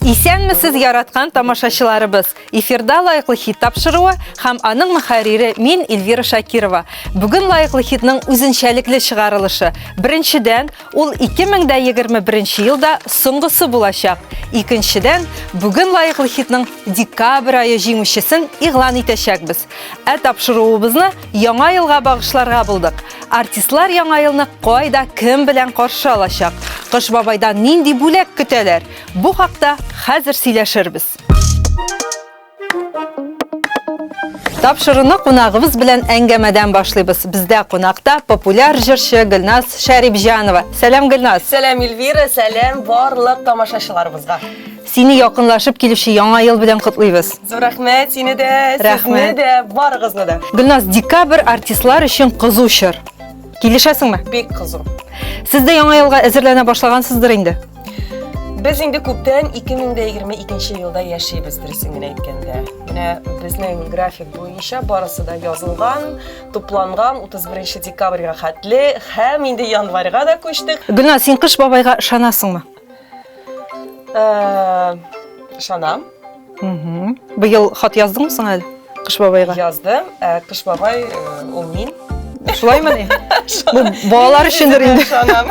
Исәнмесез, яраткан тамашачыларыбыз! Эфирда Лаеклы хит тапшыруы һәм аның мөхәррире мин, Эльвира Шакирова. Бүген Лаеклы хитның үзенчәлекле чыгарылышы. Беренчедән, ул 2021 елда соңгысы булачак. Икенчедән, бүген Лаеклы хитның декабрь ае җиңүчесен игълан итәчәкбез. Ә тапшыруыбызны Яңа елга багышларга булдык. Артистлар Яңа елны кайда, кем белән каршы алачак? Кыш бабайдан нинди бүләк көтәләр? Бу хакта хәзер сөйләшербез. Тапшыруны кунагыбыз белән әңгәмәдән башлыйбыз. Бездә кунакта популяр җырчы Гөлназ Шәрипҗанова. Сәлам, Гөлназ! Сәлам, Эльвира, сәлам барлык тамашачыларыбызга. Сине якынлашып килүче Яңа ел белән котлыйбыз. Зур рәхмәт сине дә, сезне дә, барыгызны да. Гөлназ, декабрь артистлар өчен кызу чор. Килешәсеңме? Бик кызу. Сез дә Яңа елга әзерләнә башлагансыздыр инде. Без инде күптән 2022 елда яшибез, дөресен генә әйткәндә. Менә безнең график буенча барысы да язылган, тупланган 31 декабрьгә хәтле һәм инде январьга да күчтек. Гөлназ, син Кыш бабайга ышанасыңмы? Ышанам. Быел хат яздыңмы соң әле Кыш бабайга? Яздым. Ә Кыш бабай ул мин. Шулаймыни? Бу балалар өчендер инде. Ышанам.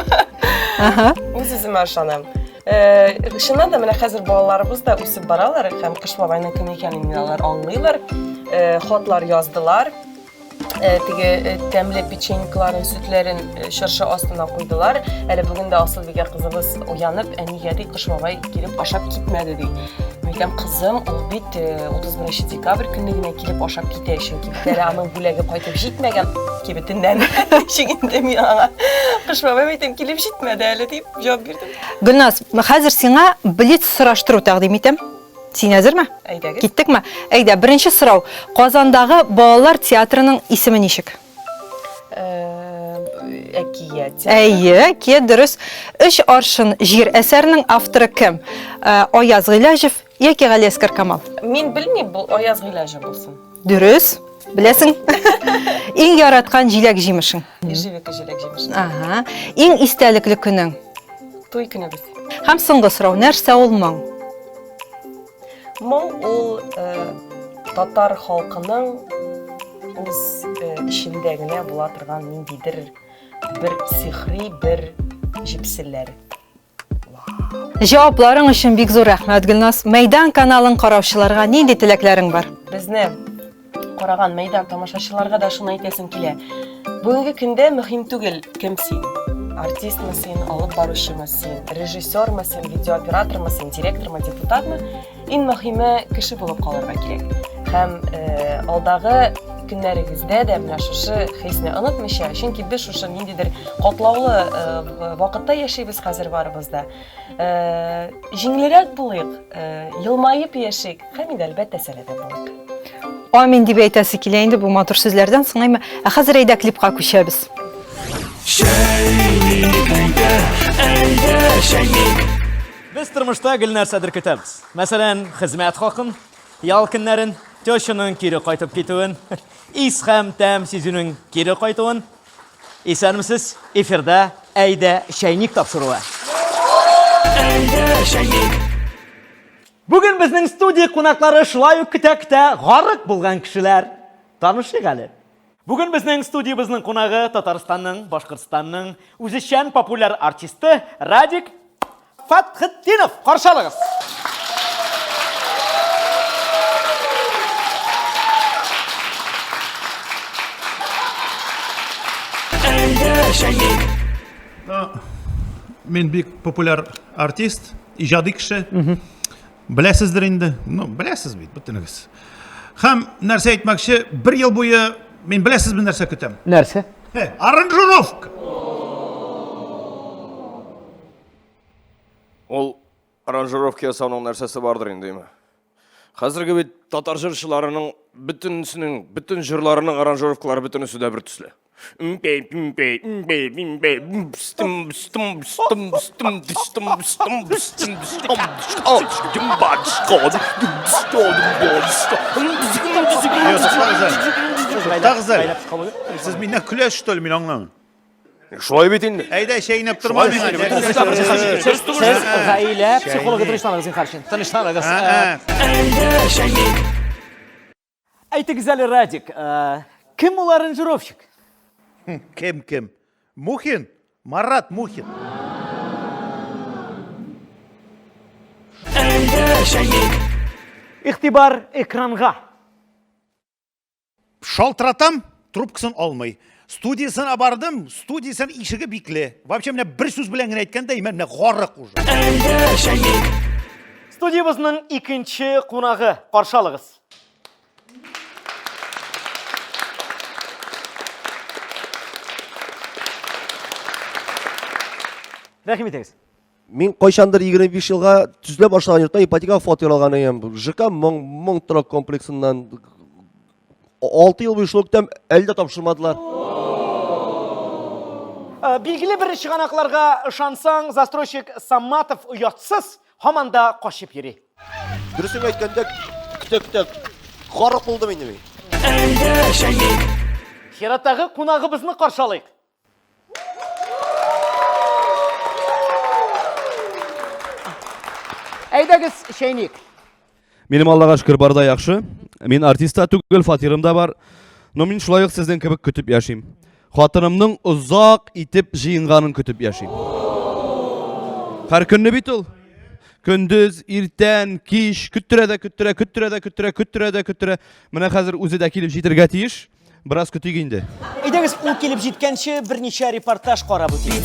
Үз-үземә ышанам. Чыннан да менә хәзер балаларыбыз да үсеп баралар һәм Кыш бабайның кем икәнен алар аңлыйлар. Хатлар яздылар. Э, теге э, тәмле печенькаларын, сөтләрен э, чыршы астына куйдылар. Әле бүген дә Асылбикә кызыбыз уянып, әнигә ди, Кыш бабай килеп ашап китмәде ди. Мин әйтәм, кызым, ул бит 31 декабрь көнне генә килеп ашап китә, чөнки бит әле аның бүләге кайтып җитмәгән кибетеннән. Ничек инде мин аңа Кыш бабай әйтәм, килеп җитмәде әле дип җавап бирдем. Гөлназ, хәзер сиңа блиц сораштыру тәкъдим итәм. Син әзерме? Әйдәгез. Киттекме? Әйдә, беренче сорау. Казандагы балалар театрының исеме ничек? Э, әкият. театры. Әйе, әкият дөрес. Өч аршын җир әсәренең авторы кем? Э, Аяз Гыйләҗев яки Галиәскар Камал? Мин белмим, бу Аяз Гыйләҗев булсын. Дөрес. Беләсең? Иң яраткан җиләк җимешең? Ежевика җиләк җимеше. Ага. Иң истәлекле көнең? Туй көнебез. Һәм соңгы сорау, нәрсә ул моң? Моң ул э, татар халкының үз э, эчендә генә була торган ниндидер бер сихри бер җепселләре. Җавапларың өчен бик зур рәхмәт, Гөлназ. Мәйдан каналын караучыларга нинди теләкләрең бар? Безне караган мәйдан тамашачыларга да шуны әйтәсем килә. Бүгенге көндә мөһим түгел, кем син. Артистмы син, алып баручымы син, режиссермы син, видеооператормы син, директормы, депутатмы. Иң мөһиме кеше булып калырга кирәк. Һәм э, алдагы көннәрегездә дә менә шушы хисне онытмыйча, чөнки без шушы ниндидер катлаулы э, вакытта яшибез хәзер барыбыз да. Э, җиңелрәк булыйк, э, елмаеп яшик һәм инде әлбәттә сәләмәт булыйк. Амин дип әйтәсе килә инде бу матур сүзләрдән соң, әйме? Ә хәзер әйдә клипка күчәбез. Чәйник, әйдә, әйдә, чәйник. Без тормышта гел нәрсәдер көтәбез. Мәсәлән, хезмәт хакын, ял көннәрен, тещаның кире кайтып китүен, ис һәм тәм сизүнең кире кайтуын. Исәнмесез, эфирда Әйдә чәйник тапшыруы. Әйдә, чәйник. Бүген безнең студия кунаклары шулай ук көтә-көтә гарык булган кешеләр. Танышыйк әле. Бүген безнең студиябезнең кунагы Татарстанның, Башкортстанның үзешчән популяр артисты Радик Фәтхетдинов. Каршы алыгыз. Мин бик популяр артист, иҗади кеше. Беләсездер инде. Ну, беләсез бит, бөтенегез. Һәм нәрсә әйтмәкче, бер ел буе мин беләсезме нәрсә көтәм? Нәрсә? Э, аранжировка. Ул аранжировка ясауның нәрсәсе бардыр инде, име? Хәзерге бит татар җырчыларының бөтенесенең, бөтен җырларының аранжировкалары бөтенесе дә бер төсле. Туктагыз әле. Сез миннән көләсез, что ли, мин аңламыйм. Шулай бит инде. Әйдә, чәйнәп торма миңа. Сез гаилә психологы тынычланыгыз, зинһар өчен. Тынычланыгыз. Әйдә чәйник. Әйтегез әле, Радик, кем ул аранжировщик? Кем кем? Мухин? Марат Мухин. Әйдә чәйник. Игътибар экранга. Шалтыратам, трубкасын алмый. Студиясенә бардым, студиясенең ишеге бикле. Вообще менә бер сүз белән генә әйткәндә, менә менә гарык уже. Әйдә чәйник. Студиябезнең икенче кунагы, каршы алыгыз. Рәхим итегез. Мин кайчандыр 25 елга төзелә башлаган йортта ипотекага фатир алган идем. ЖК Моң Моң торак комплексыннан 6 ел буе шул көтәм, әле дә тапшырмадылар. Э, Билгеле бер чыганакларга ышансаң, застройщик Саматов оятсыз, һаман да качып йөри. Дөресен әйткәндә, көтә-көтә гарык булдым инде мин. Әйдә чәйник. Чираттагы кунагыбызны каршы алыйк. Әйдәгез, чәйник. Минем Аллага шөкер бар да яхшы. Мин артист та түгел, фатирым да бар. Но мин шулай ук сезнең кебек көтеп яшим. Хатынымның озак итеп җыенганын көтеп яшим. Һәр көнне бит ул. Көндез, иртән, кич көттерә дә көттерә, көттерә дә көттерә, көттерә дә көттерә. Менә хәзер үзе дә килеп җитәргә тиеш. Бераз көтик инде. Әйдәгез, ул килеп җиткәнче берничә репортаж карап үтик.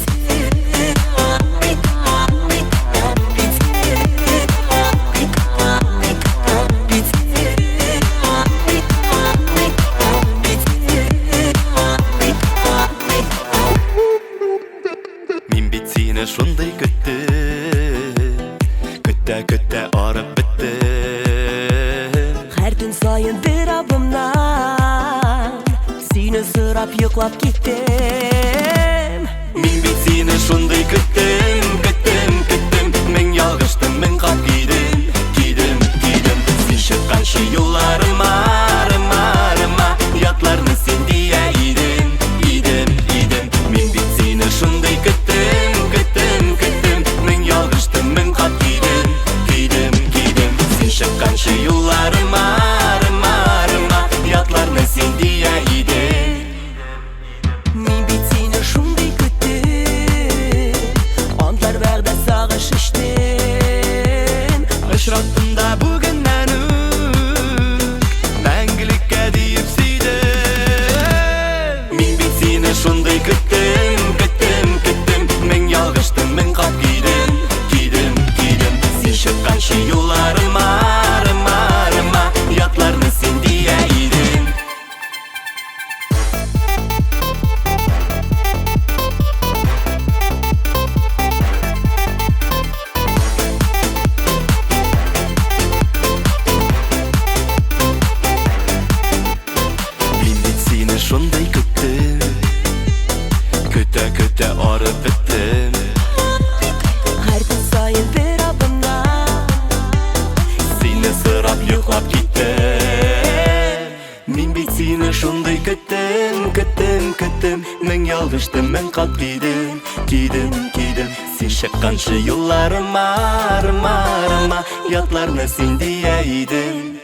Мин бит сине шундый көттем Көтә көтә арып беттем Һәр төн саен бер абымнан Сине сорап йоклап киттем Мин бит сине шундый көттем, көттем, көттем Мең ялгыштым, мең кат кидем, кидем, кидем Син чыкканчы юлларыма, арыма, арыма Ятларны син дия идем, идем, идем Мин бит сине шундый көттем, көттем, көттем Мең ялгыштым, мең кат кидем, кидем, кидем Син чыкканчы юлларыма, арыма, арыма Ятларны син дия идем Мин бит сине шундый көттем Антлар вәгъдә сагыш эчтем Очраттым да бүгеннән үк Мәңгелеккә диеп сөйдем Мин бит сине шундый көттем, көттем, көттем Мең ялгыштым, мең кат кидем, кидем, кидем Син чыкканчы юлларыма, арыма, арыма Ятларны син дия идең Мин бит сине шундый көттем Көтә-көтә арып беттем Һәр төн саен бер абымнан Сине сорап йоклап киттем Мин бит сине шундый көттем, көттем, көттем Мең ялгыштым, мең кат кидем, кидем, кидем Син чыкканчы юлларыма, арыма, арыма Ятларны син дия идең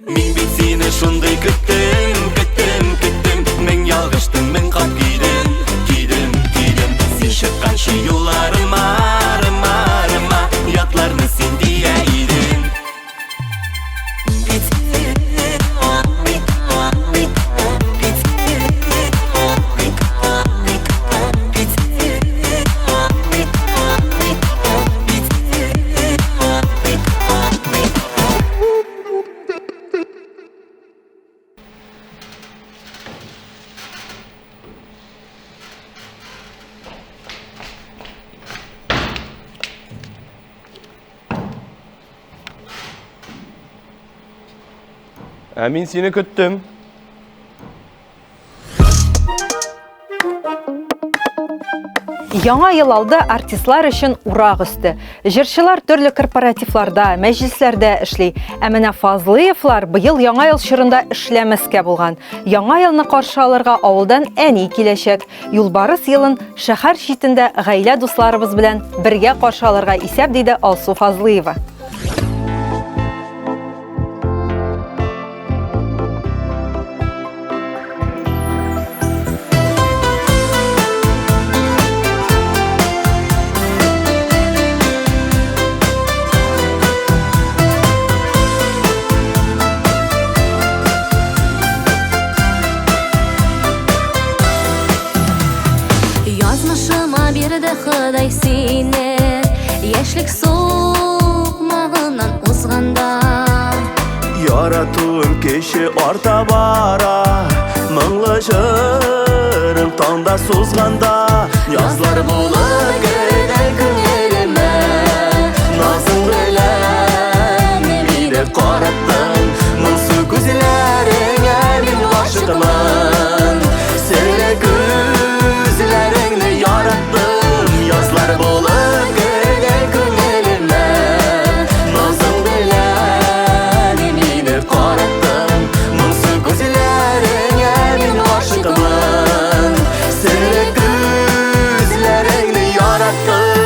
Мин бит сине шундый көттем, көттем, көттем Мең ялгыштым, мең кат кидем, кидем, кидем Син чыкканчы юлларыма, арыма, арыма Ятларны син дия идең Ә мин сине көттем. Яңа ел алды артистлар өчен урак өсте. Җырчылар төрле корпоративларда, мәҗлесләрдә эшли. Ә менә Фазлыевлар быел Яңа ел чорында эшләмәскә булган. Яңа елны каршы алырга авылдан әни киләчәк. Юлбарыс елын шәһәр читендә гаилә дусларыбыз белән бергә каршы алырга исәп, диде Алсу Фазлыева. Язмышыма бирде Ходай сине Яшьлек сукмагыннан узганда Яратуым кеше арта бара Моңлы җырым таңда сузганда Язлар булып керде күңелемә Назың белән мине караттың Моңсу күзләреңә мин гашыйкмын Серле күзләреңне яраттым Язлар булып керде күңелемә Назың белән мине караттың Моңсу күзләреңә мин гашыйкмын Серле күзләреңне яраттым.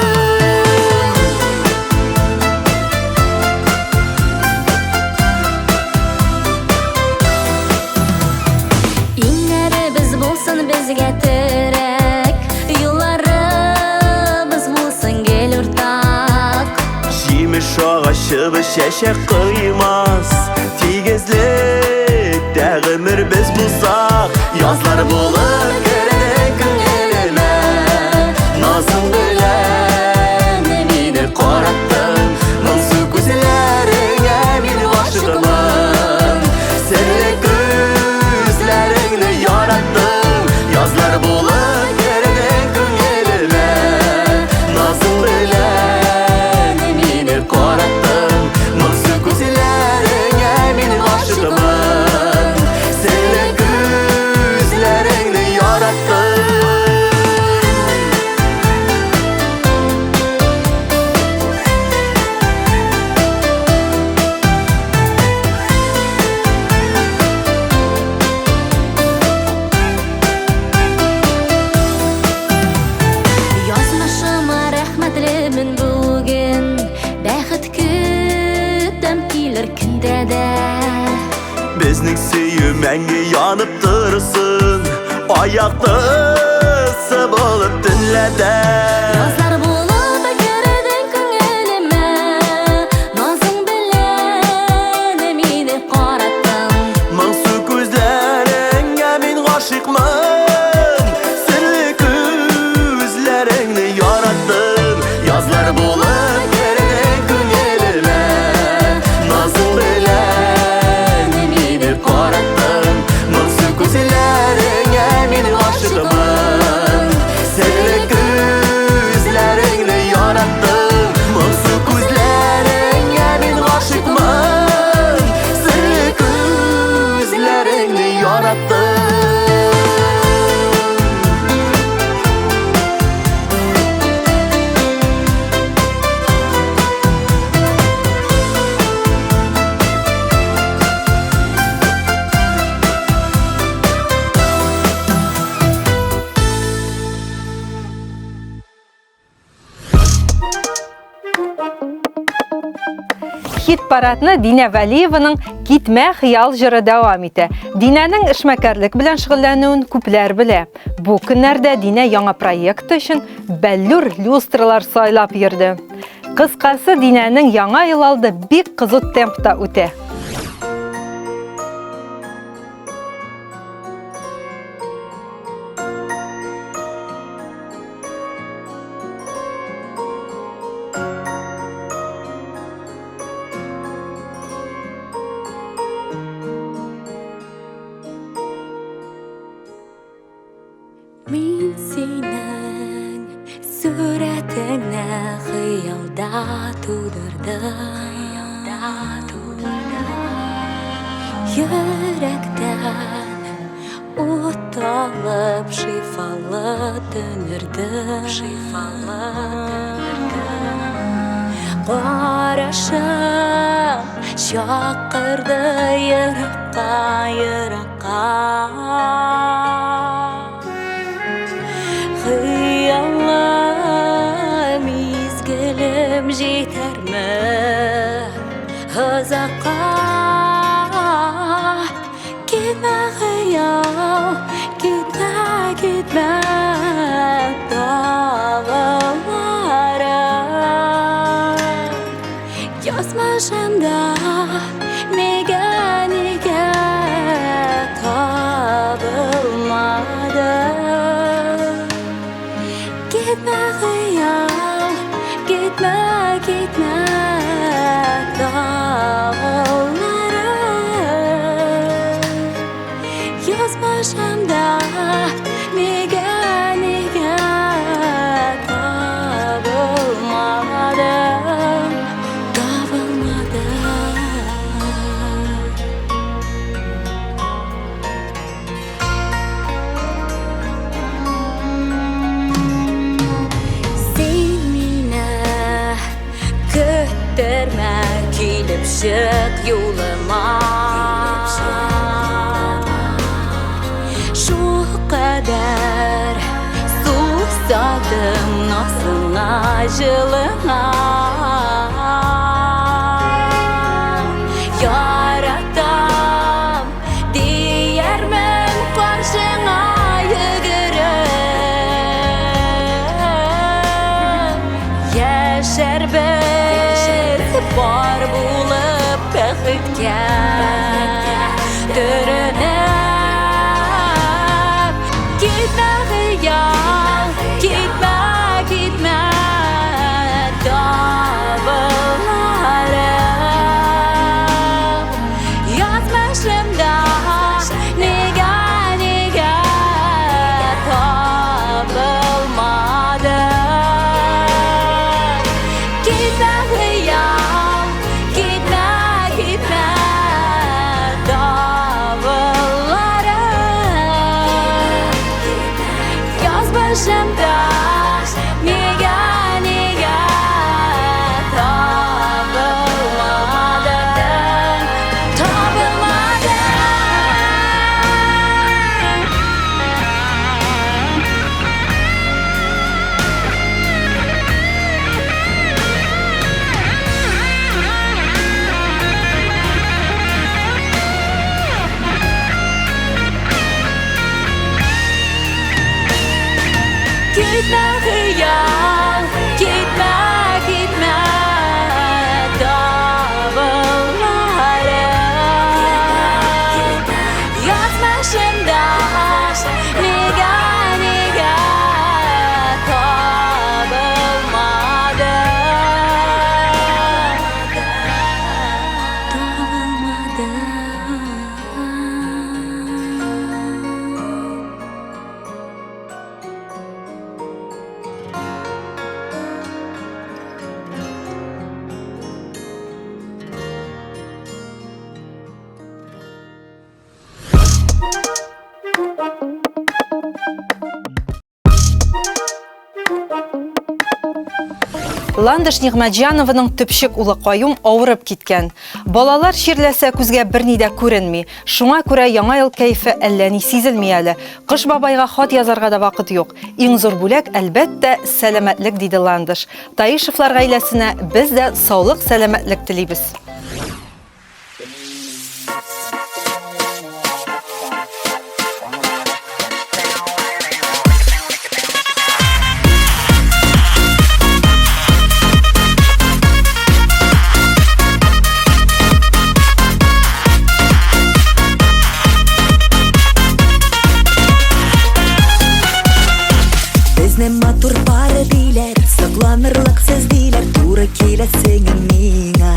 Иңнәребез булсын безгә терәк, юлларыбыз булсын гел уртак. Җимеш агачыбыз чәчәк коймас, Тигезлектә гомер без булсак, Язлар булып керде күңелемә, Назың белән мине караттың, Моңсу күзләреңә мин гашыйкмын. Серле күзләреңне яраттым, Язлар булып керде күңелемә, Назың белән мине караттың, Моңсу күзләреңә мин гашыйкмын. Серле күзләреңне яраттым. Язмышыма рәхмәтлемен бүген, бәхет көтәм килер көндә дә. Безнең сөю мәңге янып торсын, Аяктысы булып төнлә дә. Язлар булып кердең күңелемә, Назың белән мине караттың. Моңсу күзләреңә мин гашыйкмын, Серле күзләреңне яраттым. Язлар булып кердең күңелемә, Назың белән мине караттың. Моңсу күзләреңә мин гашыйкмын. Серле күзләреңне яраттым. Моңсу күзләреңә мин гашыйкмын. Серле күзләреңне яраттым. Хит-парадны Динә Вәлиеваның Китмә хыял җыры дәвам итә. Динәнең эшмәкәрлек белән шөгыльләнүен күпләр белә. Бу көннәрдә Динә яңа проекты өчен бәллүр люстралар сайлап йөрде. Кыскасы, Динәнең яңа ел алды бик кызу темпта үтә. Мин синең сурәтеңне хыялда тудырдым. Йөрәктән ут. Талып шифалы төнерде Шифалы төнерде Карашым чакырды еракка, еракка Хыяллы мизгелем җитәрме озакка Китмә хыял, китмә, китмә тагыларым Язмышымда нигә, нигә табылмады Китмә хыял, китмә, китмә тагыларым Язмышымда нигә, нигә табылмады, табылмады. Син мине көттермә, килеп чык юлыма. Шул кадәр сусадым назыңа, җылыңа. Яратам диярмен каршыңа йөгереп. Яшәрбез бар булып бәхеткә төренеп. Китмә хыял, китмә, китмә табыларым. Язмышымда нигә, нигә табылмады. Китмә хыял, китмә, китмә табыларым. Язмышымда нигә, нигә табылмады, табылмады. Китмә хыял, китмә, китмә табыларым. Язмышымда нигә, нигә табылмады. Табылмады. Ландыш Нигъмәтҗанованың төпчек улы Каюм авырып киткән. Балалар чирләсә күзгә берни дә күренми. Шуңа күрә яңа ел кәефе әллә ни сизелми әле. Кыш бабайга хат язарга да вакыт юк. Иң зур бүләк, әлбәттә, сәламәтлек, диде Ландыш. Таишевлар гаиләсенә без дә саулык, сәламәтлек телибез. Безне матур пары диләр, сокланырлык сез диләр, туры киләсең миңа.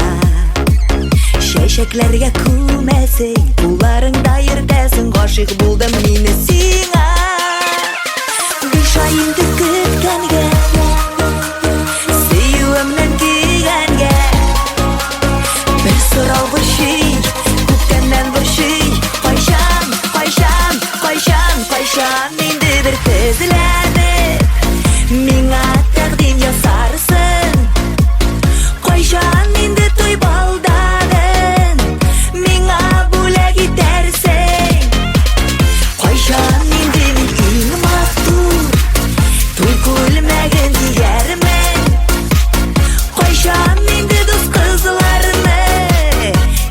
тезләнеп Миңа тәкъдим ясарсың Кайчан инде туй балдагын Миңа бүләк итәрсең Кайчан инде мин иң матур Туй күлмәген киярмен Кайчан инде дус кызларны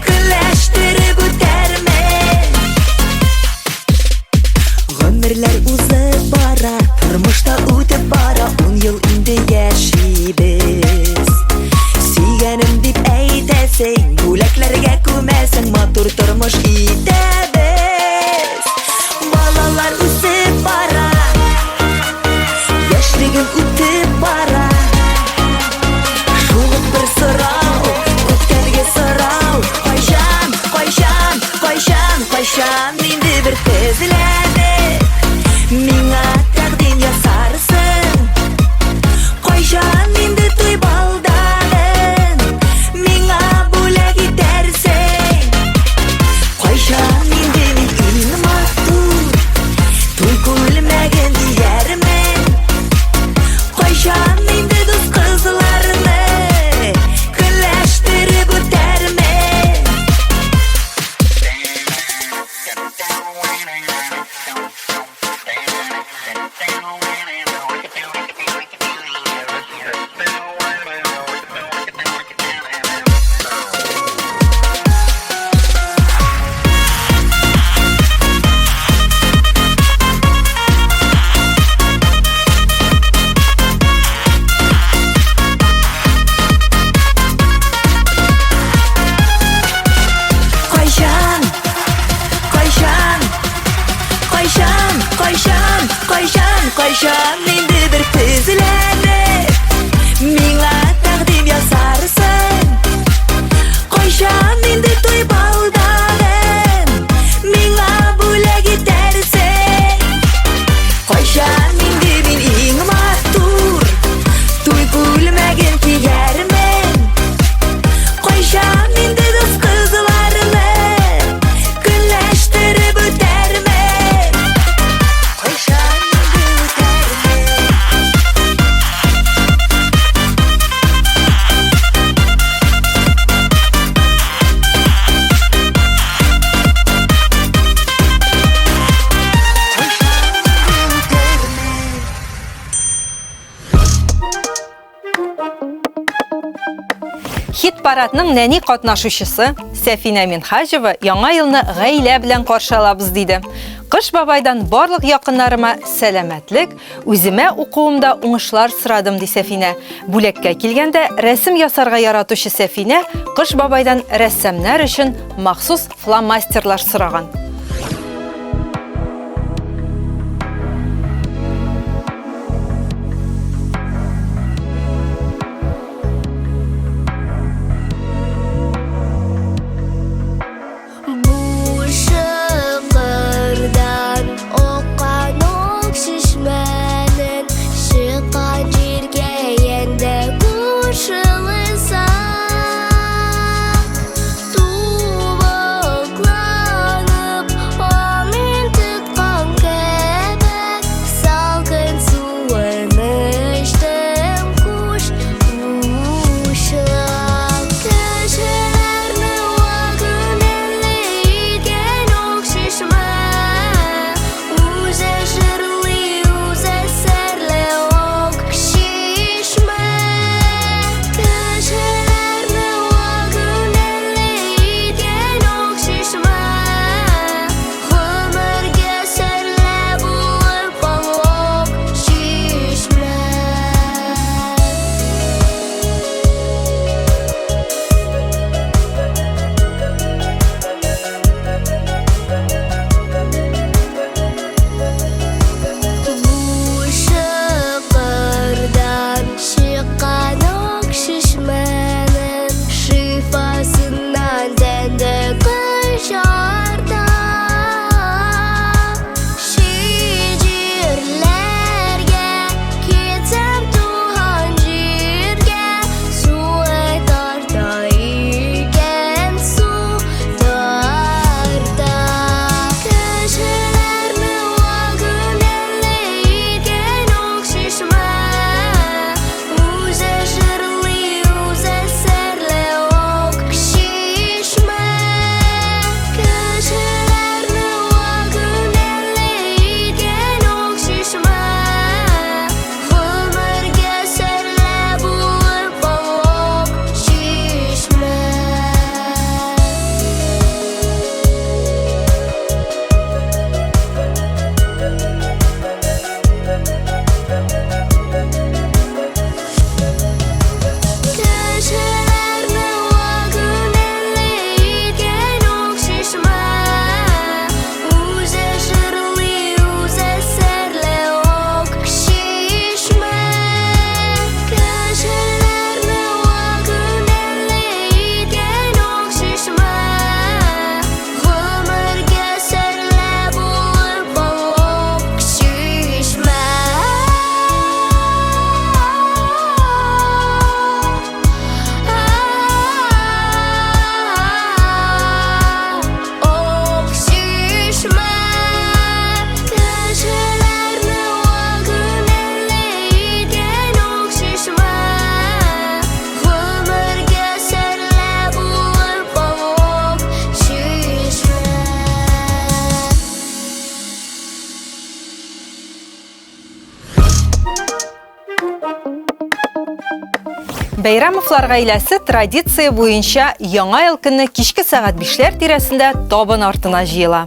Көнләштереп үтәрмен Гомерләр узып бара, тормышта үтеп бара, ун ел инде яшибез. Сөйгәнем дип әйтәсең, бүләкләргә күмәсең, матур тормыш итәбез. Балалар үсеп бара, яшьлегем үтеп бара. Шул ук бер сорау, күптәнге сорау, кайчан, кайчан, кайчан, кайчан инде бер тезләнеп миңа тәкъдим ясарсың? Кайчан инде туй балдагын миңа бүләк итәрсең? Кайчан инде мин иң матур туй күлмәген киярмен? Кайчан инде дус кызларны көнләштереп үтәрмен? Кайчан, кайчан, кайчан, кайчан, кайчан, кайчан инде бер тезләнеп миңа тәкъдим ясарсың? Кайчан инде туй балдагын миңа бүләк итәрсең? Кайчан инде мин иң матур туй күлмәген киярмен? Кайчан инде дус кызларны көнләштереп үтәрмен? Кайчан инде үтәрмен? Хит-парадның нәни катнашучысы Сәфинә Минһаҗева яңа елны гаилә белән каршы алабыз диде. Кыш бабайдан барлык якыннарыма сәламәтлек, үземә укуымда уңышлар сорадым, ди Сәфинә. Бүләккә килгәндә, рәсем ясарга яратучы Сәфинә Кыш бабайдан рәссамнар өчен махсус фломастерлар сораган. Бу чокырдан аккан ак чишмәнең чыккан җиргә янә кушылса, тубыкланып. Бәйрәмовлар гаиләсе традиция буенча Яңа ел көнне кичке сәгать бишләр тирәсендә табын артына җыела.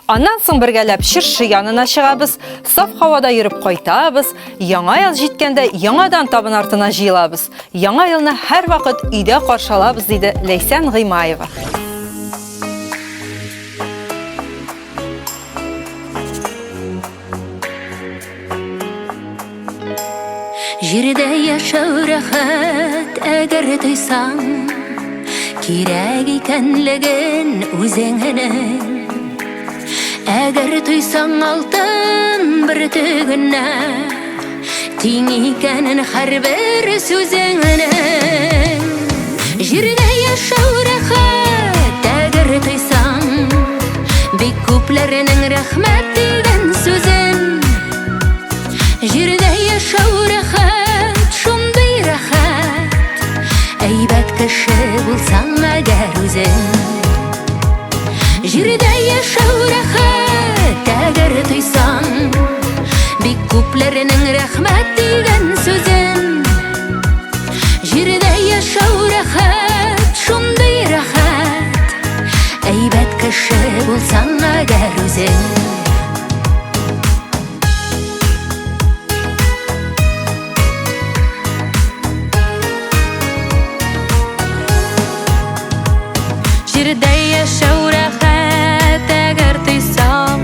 Аннан соң бергәләп чыршы янына чыгабыз, саф һавада йөреп кайтабыз, Яңа ел җиткәндә яңадан табын артына җыелабыз. Яңа елны һәрвакыт өйдә каршы алабыз, диде Ләйсән Гыймаева. Җирдә яшәү рәхәт, әгәр тойсаң, кирәк икәнлеген үзеңнең. Әгәр тойсаң алтын бөртегенә, тиң икәнен һәрбер сүзеңнең. Җирдә яшәү рәхәт, әгәр тойсаң, бик күпләрнең рәхмәт дигән сүзен. Җирдә яшәү рәхәт, шундый рәхәт, әйбәт кеше булсаң әгәр үзең. Җирдә яшәү рәхәт, әгәр тойсаң, бик күпләрнең рәхмәт дигән сүзен. Җирдә яшәү рәхәт, шундый рәхәт, әйбәт кеше булсаң әгәр үзең. Җирдә яшәү рәхәт, әгәр тойсаң,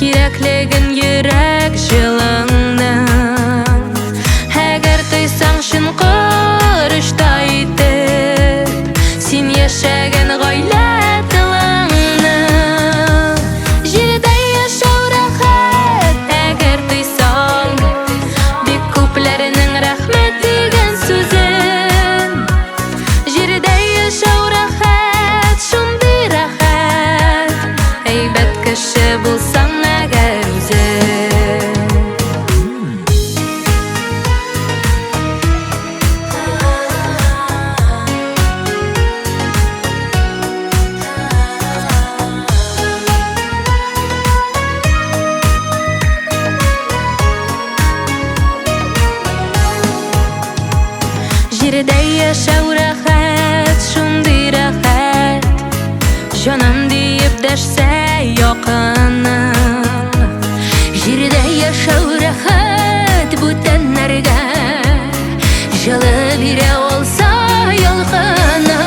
кирәклеген йөрәк җылыңның. Әгәр тойсаң чын корычтай итеп, син яшәгән гаилә тылыңны. Җирдә яшәү рәхәт, әгәр тойсаң, бик күпләрнең рәхмәт дигән сүзен. Җирдә яшәү рәхәт, шундый рәхәт, әйбәт кеше булсаң әгәр үзең. Җирдә яшәү рәхәт, шундый рәхәт, җаным диеп дәшсә якыным. Җирдә яшәү рәхәт, бүтәннәргә җылы бирә алса ялкыным.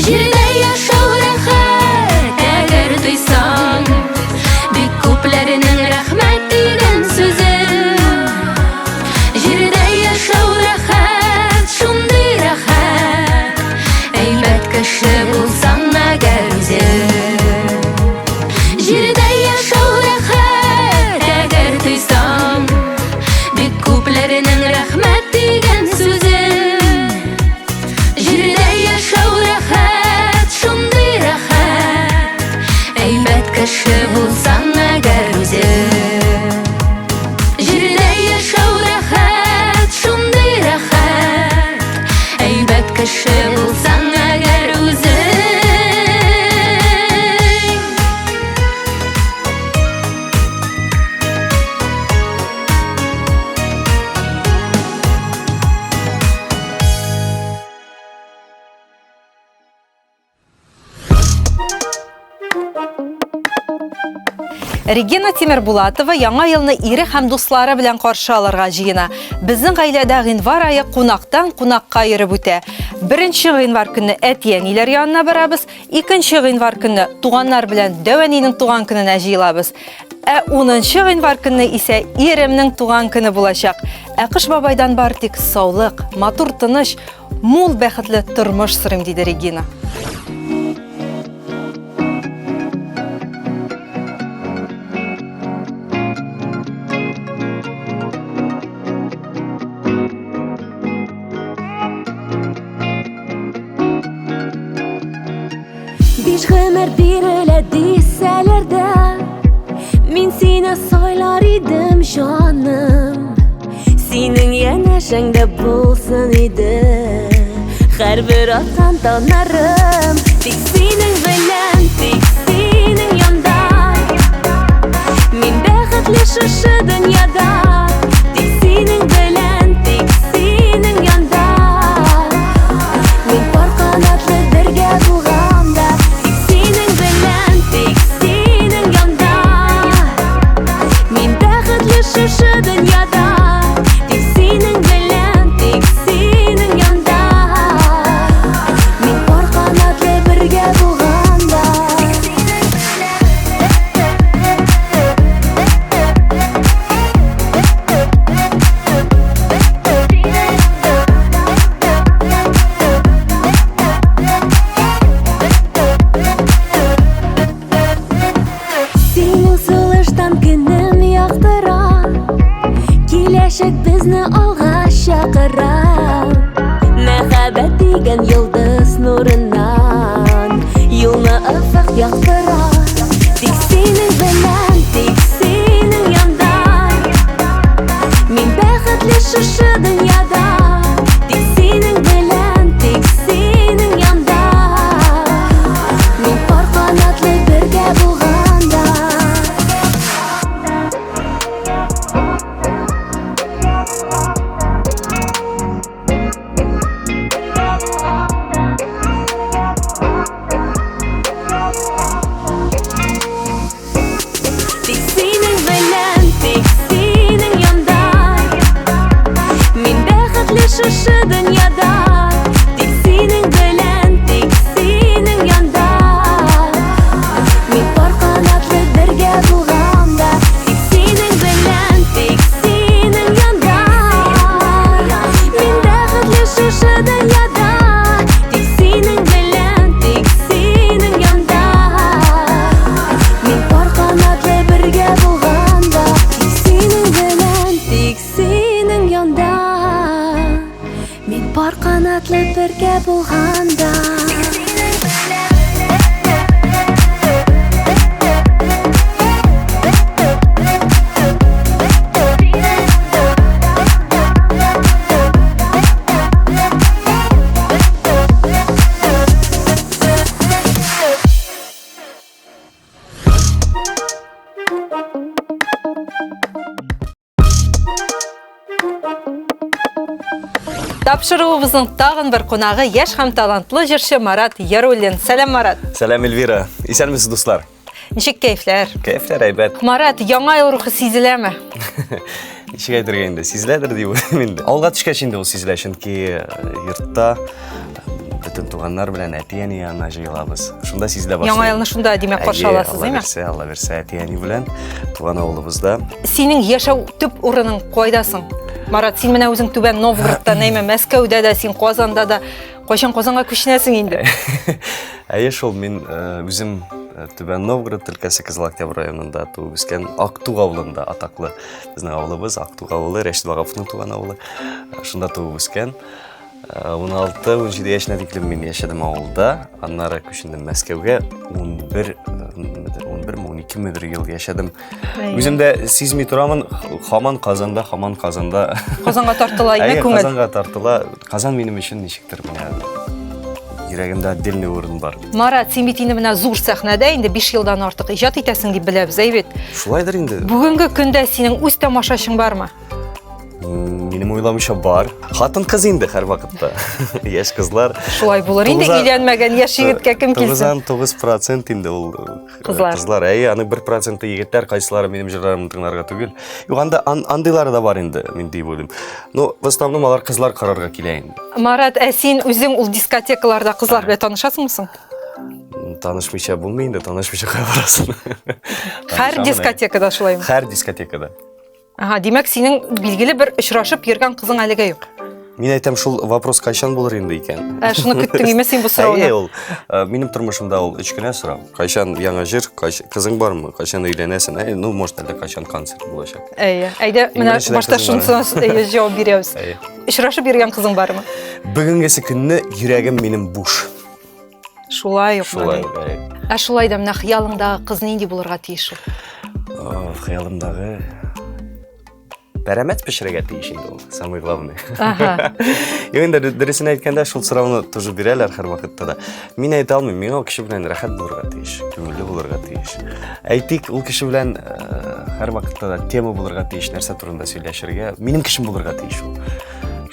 Җирдә яшәү рәхәт, әгәр тойсаң, бик күпләрнең рәхмәт дигән сүзен. Җирдә яшәү рәхәт, шундый рәхәт, әйбәт кеше булсаң әгәр үзең. Җирдә яшәү рәхәт, әгәр тойсаң, бик күпләрнең рәхмәт дигән сүзен. Җирдә яшәү рәхәт, шундый рәхәт, әйбәт кеше булсаң әгәр үзең. Җирдә яшәү рәхәт, шундый рәхәт, әйбәт кеше булсаң әгәр үзең. Регина Тимербулатова яңа елны ире һәм дуслары белән каршы алырга җыена. Безнең гаиләдә гыйнвар ае кунактан кунакка йөреп үтә. Беренче гыйнвар көнне әти-әниләр янына барабыз, икенче гыйнвар көнне туганнар белән дәү әнинең туган көненә җыелабыз. Ә 10 гыйнвар көнне исә иремнең туган көне булачак. Ә Кыш бабайдан бар тик саулык, матур тыныч, мул бәхетле тормыш сорыйм, диде Регина. Биш гомер бирелә дисәләр дә, мин сине сайлар идем, җаным. Синең янәшәңдә булсын иде һәрбер аткан таңнарым. Тик синең белән, тик синең янда мин бәхетле шушы дөньяда. Тик синең шушы дөньяда Тик синең белән, тик синең янда Мин пар канатлы бергә булганда Синең сулыштан көнем яктыра Киләчәк безне алга чакыра Мәхәббәт дигән йолдыз нурыннан Юлны офык яктыра Тик синең белән, тик синең янда Мин бәхетле шушы дөньяда Тик синең белән, тик синең янда Мин пар канатлы бергә булганда Тик синең белән, тик синең янда Мин бәхетле шушы дөньяда Тик синең белән, тик синең янда Мин пар канатлы бергә булганда Тик синең белән, тик синең янда Мин бәхетле шушы дөньяда Тик синең белән, тик синең янда Мин пар канатлы бергә булганда Тик синең белән, тик синең янда Мин пар канатлы бергә булганда Тапшыруыбызның тагын бер кунагы яшь һәм талантлы җырчы Марат Яруллин. Сәлам, Марат. Сәлам, Эльвира. Исәнмесез, дуслар. Ничек кәефләр? Кәефләр әйбәт. Марат, яңа ел рухы сизеләме? Ничек әйтергә инде, сизеләдер дип уйлыйм инде. Алга төшкәч инде ул сизелә, чөнки э, йортта э, бөтен туганнар белән әти-әни янына җыелабыз. Шунда сизелә башлый. Яңа елны шунда, димәк, каршы аласыз, димме? Алла бирсә, Алла бирсә, әти-әни белән туган авылыбызда. Синең яшәү төп урының кайда соң? Марат, син менә үзең Түбән Новгородта, нәйме, Мәскәүдә дә, син Казанда да. Кайчан Казанга күченәсең инде? Әйе шул, мин э, үзем э, Түбән Новгород өлкәсе Кызыл Октябрь районында туып үскән Актуг авылында атаклы безнең авылыбыз Актуг авылы, Рәшит Вагаповның туган авылы. Э, шунда туып үскән. 16-17 яшенә тиклем мин яшәдем авылда. Аннары күчендем Мәскәүгә. 11 11 12 медер ел яшәдем. Үзем дә сизми торамын, хаман Казанда, хаман Казанда. Казанга тартыла, име күңел? Казанга тартыла. Казан минем өчен ничектер менә йөрәгемдә отдельный урын бар. Марат, син бит инде менә зур сәхнәдә инде 5 елдан артык иҗат итәсең дип беләбез, әй бит? Шулайдыр инде. Бүгенге көндә синең үз тамашачың бармы? Минем уйламыйча бар. Хатын кыз инде һәрвакытта. Яшь кызлар. Шулай булыр инде өйләнмәгән яшь егеткә кем килсен? 99% инде ул Кызлар. Кызлар, әйе, аның 1% егетләр, кайсылары минем җырларымны тыңларга түгел. Юк, анда ан, андыйлары да бар инде, мин дип уйлыйм. Но в основном алар кызлар карарга килә инде. Марат, ә син үзең ул дискотекаларда кызлар белән танышасыңмы соң? Танышмыйча булмый инде, танышмыйча кая барасың? Һәр дискотекада шулаймы? Һәр дискотекада. Ага, димәк, синең билгеле бер очрашып йөргән кызың әлегә юк. Мин әйтәм, шул вопрос кайчан булыр инде икән? Ә, шуны көттең име син бу сорауны? Әйе, ул э, минем тормышымда ул өч кенә сорау. Кайчан яңа җыр, кайч, кызың бармы, кайчан өйләнәсең? Әй, ну, может, әллә кайчан концерт булачак. Әйе, әйдә, менә башта шунысына әйе, җавап бирәбез. Әйе. Очрашып йөргән кызың бармы? Бүгенгесе көнне йөрәгем минем буш. Шулай ук. Шулай ук, әйе. Ә шулай да менә хыялыңдагы кыз нинди булырга тиеш ул? Хыялымдагы пәрәмәч пешерергә тиеш инде ул, самый главный. Ага. Юк инде дөресен әйткәндә шул сорауны тоже бирәләр һәрвакытта да. Мин әйтә алмыйм, миңа ул кеше белән рәхәт булырга тиеш, күңелле булырга тиеш. Әйтик, ул кеше белән э, һәрвакытта да тема булырга тиеш, нәрсә турында сөйләшергә. Минем кешем булырга тиеш ул.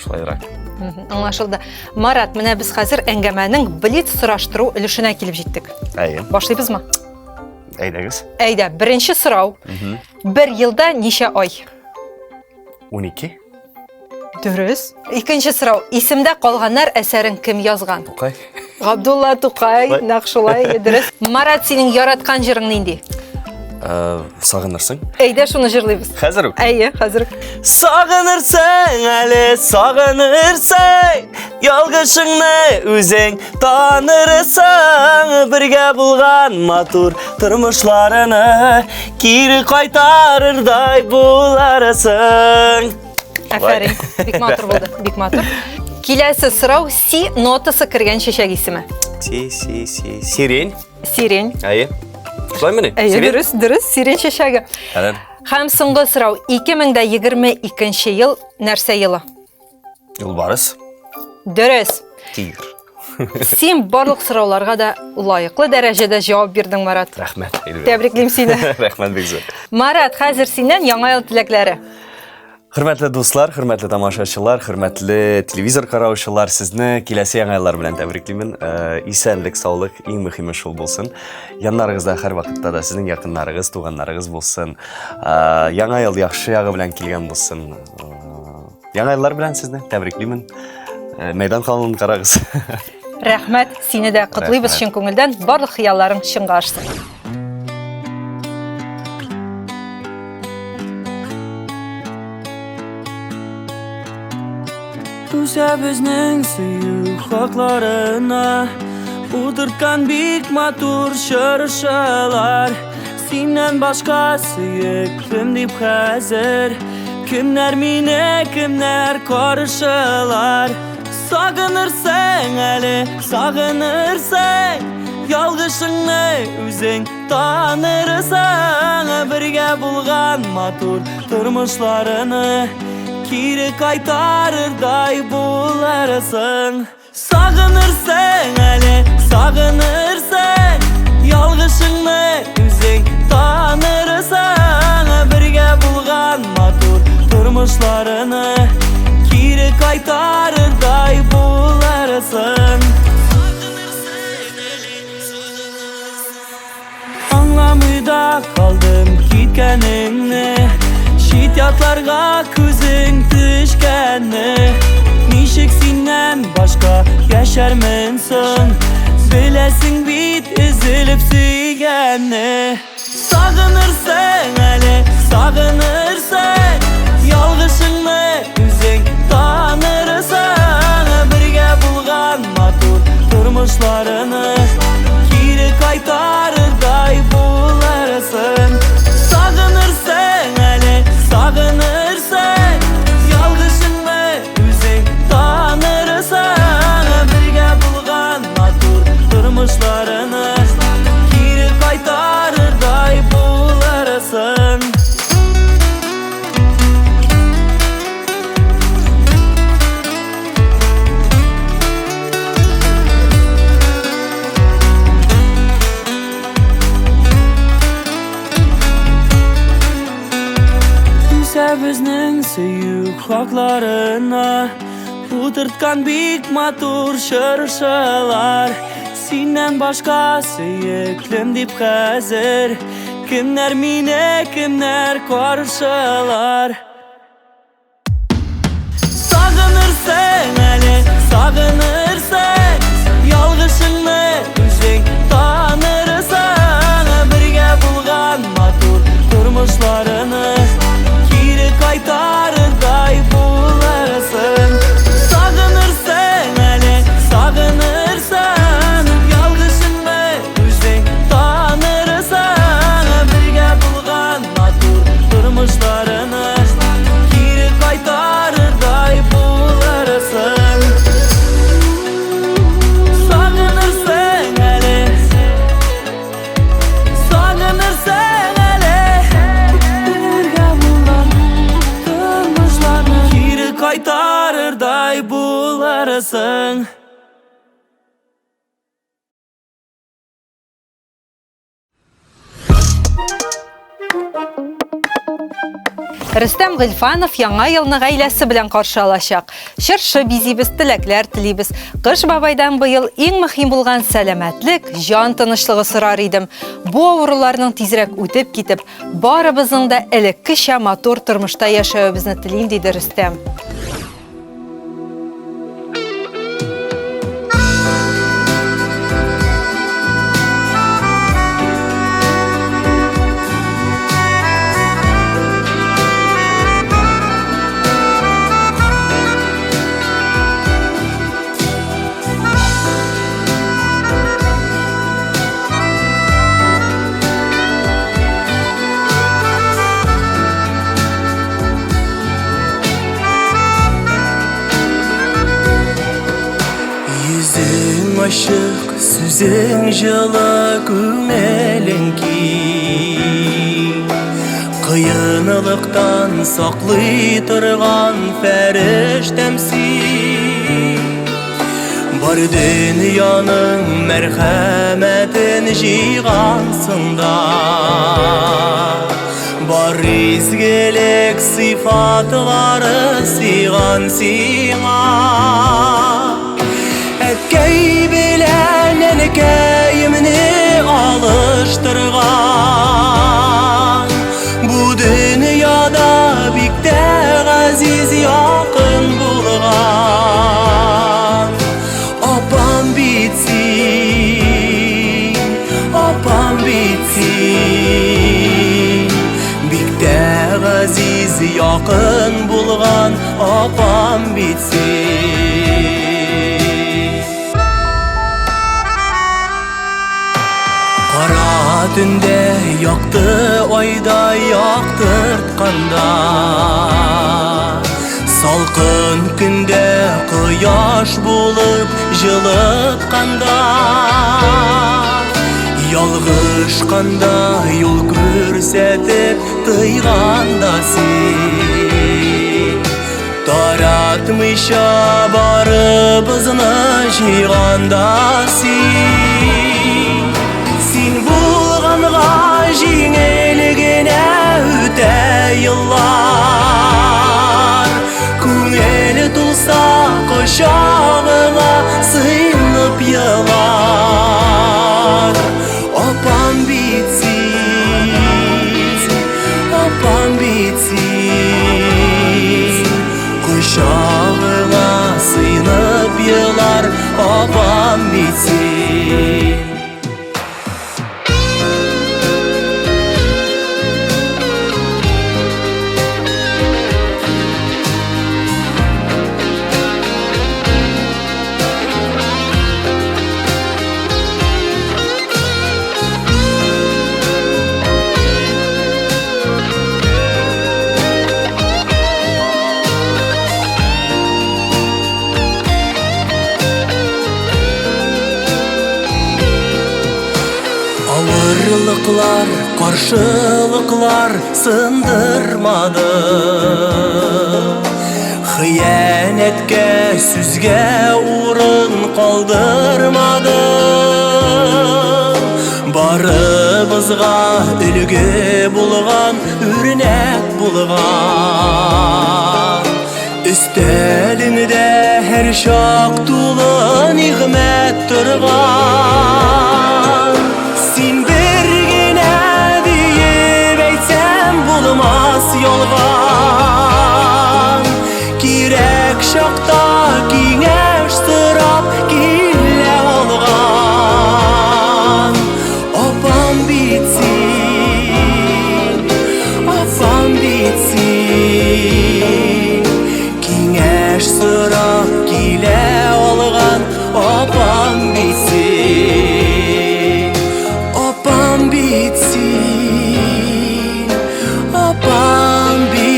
Шулайрак. Аңлашылды. Марат, менә без хәзер әңгәмәнең блиц сораштыру өлешенә килеп җиттек. Әйе. Башлыйбызмы? Әйдәгез. Әйдә, беренче сорау. Бер елда ничә ай? 12. Дөрес. Икенче сорау. Исемдә калганнар әсәрен кем язган? Тукай. Габдулла Тукай, нәкъ шулай, дөрес. Марат, синең яраткан җырың нинди? Э, сагынырсың. Әйдә шуны җырлыйбыз. Хәзер үк. Әйе, хәзер үк. Сагынырсың әле, сагынырсың. Ялгышыңны үзең танырсың. Бергә булган матур тормышларны кире кайтарырдай буларсың. Афәрин. Бик матур булды, бик матур. Киләсе сорау си нотасы кергән чәчәк исеме. Си, си, си. Сирень. Сирень. Әйе. Шулаймыни? Әйе, дөрес, дөрес, сирень чәчәге. Хәләл. Һәм соңгы сорау. 2022 ел нәрсә елы? Юлбарыс. Дөрес. Тигр. Син барлык сорауларга да лаеклы дәрәҗәдә җавап бирдең, Марат. Рәхмәт. Тәбриклим сине. Рәхмәт бик зур. Марат, хәзер синнән яңа ел теләкләре. Хөрмәтле дуслар, хөрмәтле тамашачылар, хөрмәтле телевизор караучылар, сезне киләсе яңа еллар белән тәбриклимен. Э, исәнлек, саулык, иң мөһиме шул булсын. Яннарыгызда һәрвакытта да сезнең якыннарыгыз, туганнарыгыз булсын. Э, яңа ел яхшы ягы белән килгән булсын. Э, яңа еллар белән сезне тәбриклимен. Мәйдан халын карагыз. Рәхмәт, сине дә котлыйбыз чын күңелдән. Барлык хыялларың чынга ашсын. Үсә безнең сөю хакларына Утырткан бик матур чыршылар Синнән башка сөеклем дип хәзер Кемнәр мине, кемнәр карышылар Сагынырсың әле, сагынырсың Ялгышыңны үзең танырсың Бергә булган матур тормышларны Кире кайтарырдай булырсың Сагынырсың әле, сагынырсың Ялгышыңны үзең танырсың Бергә булган матур тормышларны Кире кайтарырдай булырсың Аңламый да калдым киткәнеңне Чит ятларга күзең төшкәнне Ничек синнән башка яшәрмен соң Беләсең бит өзелеп сөйгәнне Сагынырсың әле, сагынырсың Ялгышыңны үзең танырсың Бергә булган матур тормышларны Кире кайтарырдай булырсың Сагынырсың әле, сагынырсың Ялгышыңны үзең танырсың Бергә булган матур тормышларны Кире кайтарырдай булырсың Үсә безнең сөю хакларына Утырткан бик матур чыршылар Синнән башка сөеклем дип хәзер Кемнәр мине, кемнәр каршылар Сагынырсың әле, сагынырсың Ялгышыңны үзең танырсың Бергә булган матур тормышларны Кире кайтарырдай булырсың Сагынырсың әле, сагынырсың Ялгышыңны үзең танырсың Бергә булган матур тормышларны Кире кайтарырдай булырсың Сагынырсың әле Сагынырсың әле Бергә булган тормышларны Кире кайтарырдай булырсың Рөстәм Гыйльфанов яңа елны гаиләсе белән каршы алачак. Чыршы бизибез, теләкләр телибез. Кыш бабайдан быел иң мөһим булган сәламәтлек, җан тынычлыгы сорар идем. Бу авыруларның тизрәк үтеп китеп, барыбызның да элеккечә матур тормышта яшәвебезне телим, диде Рөстәм. Йөзең ачык, сүзең җылы, күңелең киң. Кыенлыктан саклый торган фәрештәм син. Бар дөньяның мәрхәмәтен җыйгансың да. Бар изгелек сыйфатлары сыйган сиңа. Әткәй белән әнкәемне алыштырган. Бу дөньяда бик тә газиз якын булган. Апам бит син, апам бит син. Бик тә газиз якын булган апам бит син. Кара төндә якты айда яктыртканда, Салкын көндә кояш булып җылытканда, Ялгышканда юл күрсәтеп тыйганда син, Таратмыйча барыбызны җыйганда син, Син булганга җиңел генә үтә еллар. Күңел тулса кочагыңа сыенып елар. Апам бит син, апам бит син. Кочагыңа сыенып елар апам бит син. Авырлыклар, каршылыклар сындырмады. Хыянәткә, сүзгә урын калдырмады. Барыбызга өлге булган, үрнәк булган. Өстәлеңдә һәр чак тулы нигъмәт торган. Син бер генә диеп әйтсәм булмас ялган. Кирәк чакта киңәш сорап килә алган. Апам бит син, апам бит син. Киңәш сорап килә алган апам бит син. Апам бит син, апам бит.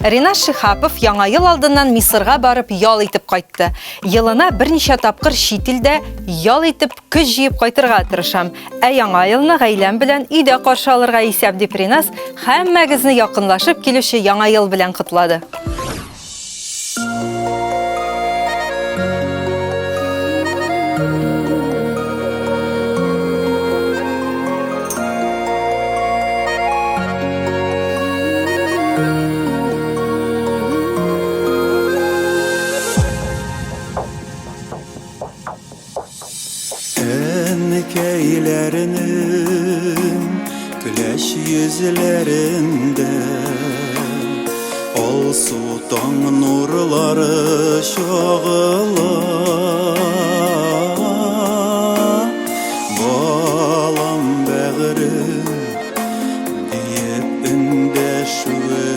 Ринас Шиһапов Яңа ел алдыннан Мисырга барып ял итеп кайтты. Елына берничә тапкыр чит илдә ял итеп, көч җыеп кайтырга тырышам. Ә Яңа елны гаиләм белән өйдә каршы алырга исәп, дип Ринас һәммәгезне якынлашып килүче Яңа ел белән котлады. Әнкәйләренең көләч йөзләрендә Алсу таң нурлары чагыла. Балам бәгырем диеп эндәшүе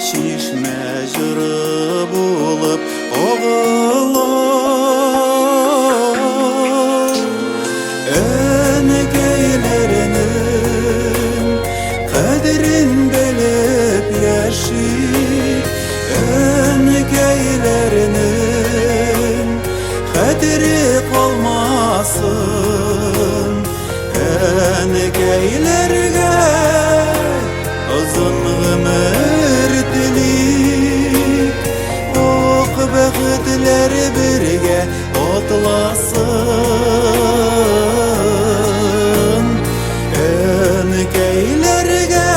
Чишмә җыры булып агыла. Әнекәйләренең кадерен белеп яши, Әнекәйләренең хәтере калмасын. Әнекәйләргә озын гомер телик, Ак бәхетләр бергә атласын. Әнекәйләргә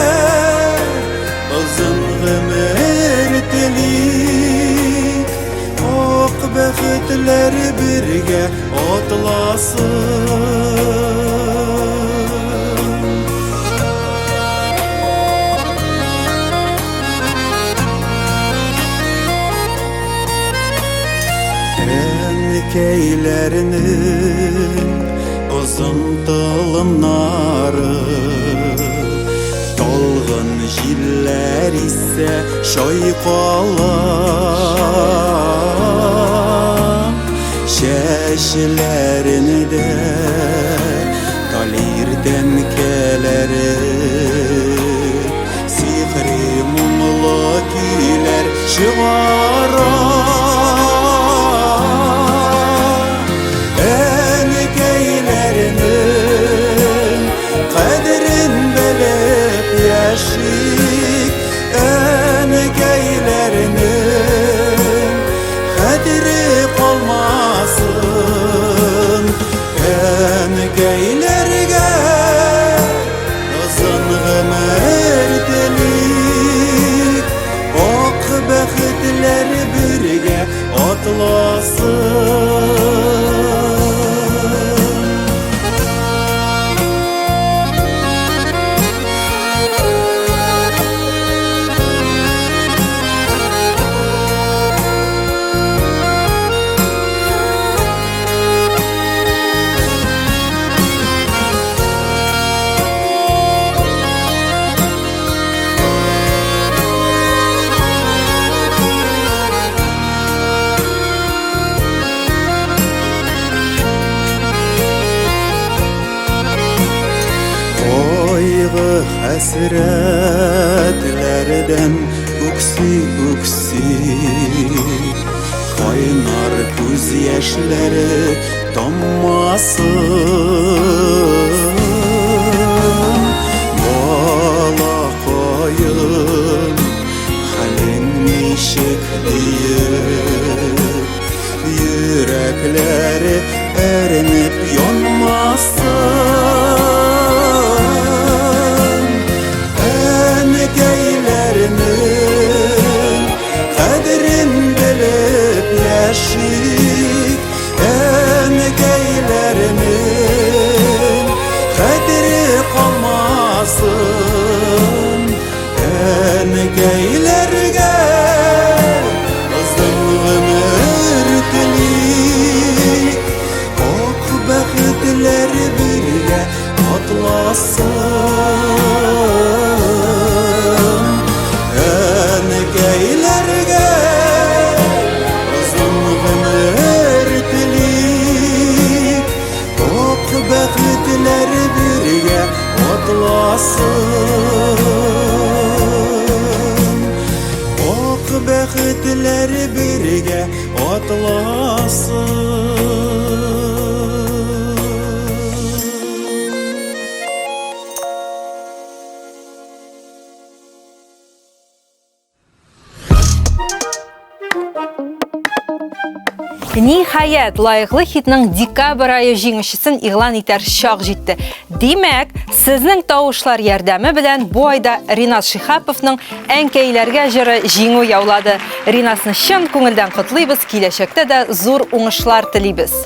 озын гомер телик, Ак бәхетләр бергә атласын. Әнкәйләрнең озын толымнары Талгын җилләр исә чайкала. Чәчләрендә талир тәнкәләре Сихри моңлы көйләр чыгара. Әнкәйләрнең кадерен белеп яшик, Әнкәйләрнең хәтере калмасын. Әнкәйләргә озын гомер телик, Ак бәхетләр бергә атласын. Кайгы хәсрәтләрдән үкси-үкси Кайнар күз яшьләре таммасын. Балакаем, хәлең ничек диеп, Йөрәкләре әрнеп янмасын. Әнкәйләрнең кадерен белеп яшик, Әнкәйләрнең хәтере калмасын. Әнкәйләргә озын гомер телик, Ак бәхетләр бергә атласын. Әнкәйләргә озын гомер телик, Ак бәхетләр бергә атласын. Гомерләр бергә атласын. Ниһаять, лаеклы хитның декабрь ае җиңүчесен игълан итәр чак җитте. Димәк, сезнең тавышлар ярдәме белән бу айда Ринат Шиһаповның Әнкәйләргә җыры җиңү яулады. Ринасны чын күңелдән котлыйбыз, киләчәктә дә зур уңышлар телибез.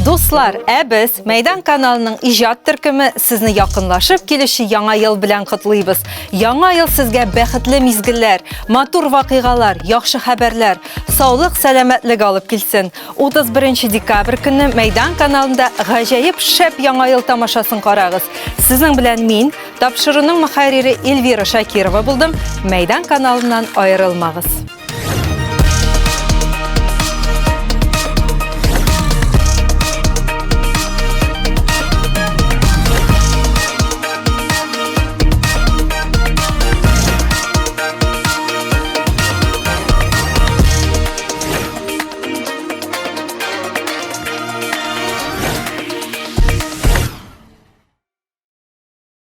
Дуслар, ә без Мәйдан каналының иҗат төркеме сезне якынлашып килүче яңа ел белән котлыйбыз. Яңа ел сезгә бәхетле мизгелләр, матур вакыйгалар, яхшы хәбәрләр, саулык, сәламәтлек алып килсен. 31 декабрь көнне Мәйдан каналында гаҗәеп шәп яңа ел тамашасын карагыз. Сезнең белән мин, тапшыруның мөхәррире Эльвира Шакирова булдым. Мәйдан каналыннан аерылмагыз.